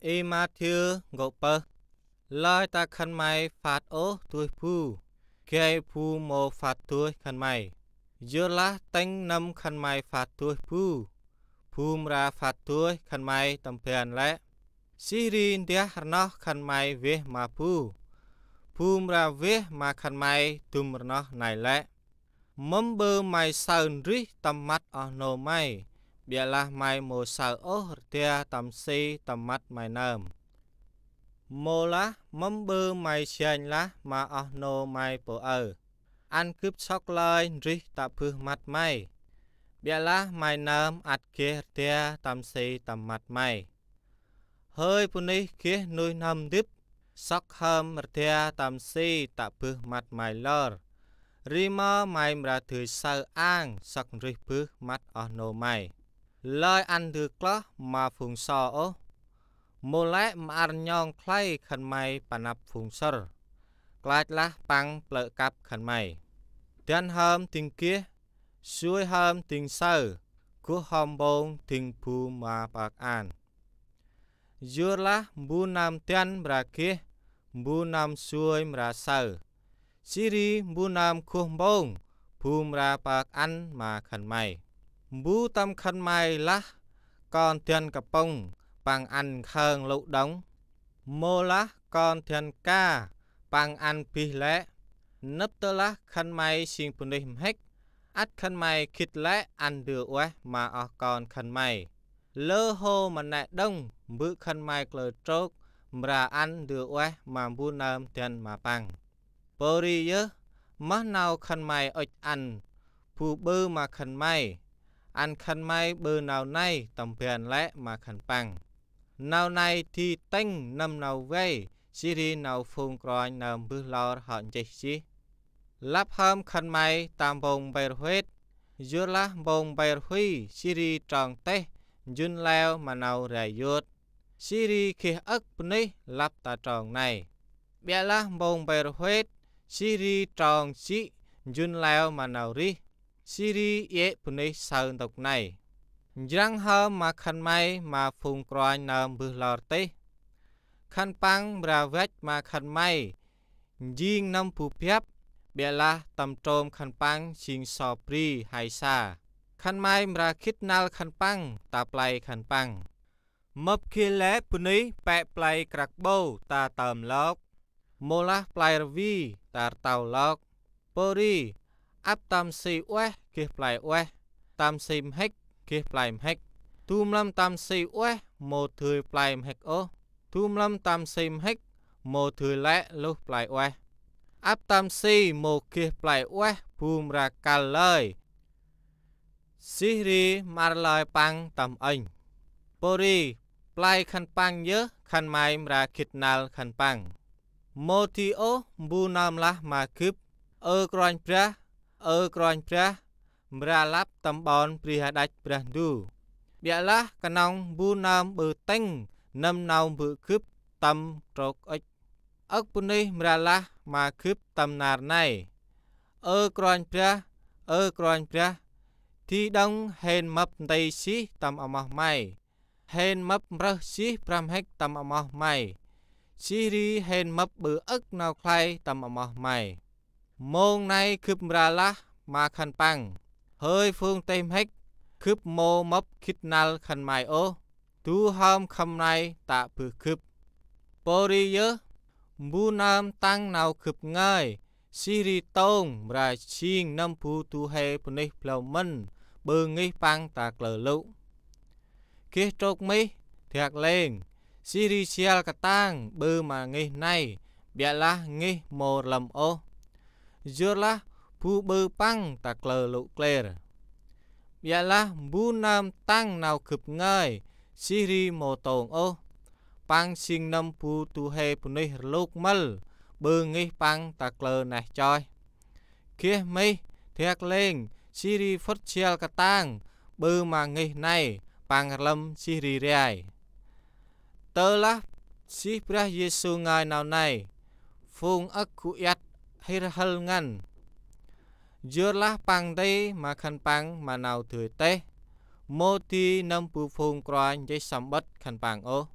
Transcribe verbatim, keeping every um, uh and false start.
Y-Mathiơ kô̆ pơh: Lơi ta khân may phat ôh dôih bu, gay bu mâu phat dôih khân may. Yorlah tâng nâm khân may phat dôih bu, bu mra phat dôih khân may tâm ban lĕ. Jêh ri ndah rnoh khân may veh ma bu, bu mra veh ma khân may dŭm rnoh nây lĕ. Mâm ƀư may saơ ndrih tâm măt oh nô may, ƀiălah may mâu saơ ôh rdia tâm si tâm măt may nơm. Mâu lah mâm ƀư may janh lah ma oh nô may pô aơ: Ăn gâp sŏk lơi ndrih tă bơh măt may, ƀiălah may nơm ăt geh rdia tâm si tâm măt may. Hơi bunuyh geh nuih n'hâm dĭp, sŏk hâm rdia tâm si tă bơh măt may lor, ri mơ may mra dơi saơ ang sŏk ndrih bơh măt oh nô may. Lơi ăn ndơ kloh ma phung so ôh, mâu lĕ mƀăr nhŏng khlay khân may pa năp phung sŭr, klach lah păng plơ̆ kăp khân may. Dăn hâm dâng geh, suê hâm dâng saơ, guh hom mpông dâng bu ma pơk an. Yorlah mbu nơm dăn mra geh, mbu nơm suê mra saơ, jêh ri mbu nơm guh mpông bu mra pơk ăn ma khân may. Mbu tâm khân may lah kon dăn kapŭng, păng ăn nkhơng lŭ đŏng? Mâu lah kon dăn ka, păng ăn bih lĕ? Nđâp tơlah khân may jêng bunuyh mhĭk, ăt khân may gĭt lĕ ăn ndơ ueh ma oh kon khân may. Lơ hô ma nây đŏng, mbơ̆ khân may klơ trôk mra ăn ndơ ueh ma mbu nơm dăn ma păng. Pôri yơh, moh nau khân may ŭch ăn bu ƀư ma khân may, ăn khân may ƀư nau nây tâm ban lĕ ma khân păng. Nau nây di tâng nâm nau vay, jêh ri nau phung kôranh nơm mbơh lor hŏ nchih jêh. Lăp hâm khân may ta mpông mpêr huêt, yorlah mpông mpêr huy jêh ri trong têh njŭn leo ma nau rai yôt, jêh ri geh âk bunuyh lăp ta trong nây. Ƀiălah mpông mpêr huêt jêh ri trong jê̆ njŭn leo ma nau rêh, jêh ri iê bunuyh saơ ntŭk nây. Njrăng hâm ma khân may ma phung kôranh nơm mbơh lor têh. Khân păng mra văch ma khân may njêng nâm bu biăp, ƀiălah tâm trôm khân păng jêng so bri hay sa. Khân may mra gĭt năl khân păng ta play khân păng. Mâp geh lĕ bunuyh pĕ play krăk ƀô ta tơm lok, mâu lah play rvi ta rtâu lok. Pôri, ăp tâm si ueh geh play ueh, tâm si mhĭk geh play mhĭk. Du mlâm tâm si ueh mâu dơi play mhĭk ôh, du mlâm tâm si mhĭk mâu dơi lĕ luh play ueh. Ăp tâm si mâu geh play ueh bu mra kăl lơi, jêh ri mƀăr lơi păng tâm ênh. Pôri, play khân păng yơh khân may mra gĭt năl khân păng. Mâu di ôh mbu nơm lah ma gâp: Ơ Kôranh Brah, Ơ Kôranh Brah, mra lăp tâm ƀon bri hađăch Brah Ndu. Ƀiălah knŏng mbu nơm ƀư tâng nâm nau mbơ̆ gâp tâm trôk ŭch. Âk bunuyh mra lah ma gâp tâm nar nây: Ơ Kôranh Brah, Ơ Kôranh Brah, di đŏng hên mâp nti jêh tâm amoh may, hên mâp mprơh jêh brah mhĭk tâm amoh may, jêh ri hên mâp ƀư âk nau khlay tâm amoh may. Mông nây gâp mra lah ma khân păng: Hơi phung têh mhĭk, gâp mâu mâp gĭt năl khân may ôh, du hom khân may tă bơh gâp. Pôri yơh, mbu nơm tăng nau gâp ngơi, jêh ri tông mra jêng nâm bu du huê bunuyh blao mĭn ƀư ngih păng ta klơ lŭ. Geh trôk mih, dak lêng, jêh ri sial katang ƀư ma ngih nây, ƀiălah ngih mâu rlâm ôh. Yorlah bu ƀư păng ta klơ lŭ klêr. Ƀiălah mbu nơm tăng nau gâp ngơi, jêh ri mâu tông ôh, păng jêng nâm bu du huê bunuyh rluk mâl ƀư ngih păng ta klơ neh choih. Geh mih, dak lêng, jêh ri phŭt sial katang ƀư ma ngih nây, păng rlâm jêh ri rai. Tơlah jêh Brah Yêsu ngơi nau nây, phung âk gŭ iăt hir hâl ngăn. Yorlah păng nti ma khân păng ma nau dơi têh, mâu di nâm bu phung kôranh nchih săm ƀât khân păng ôh.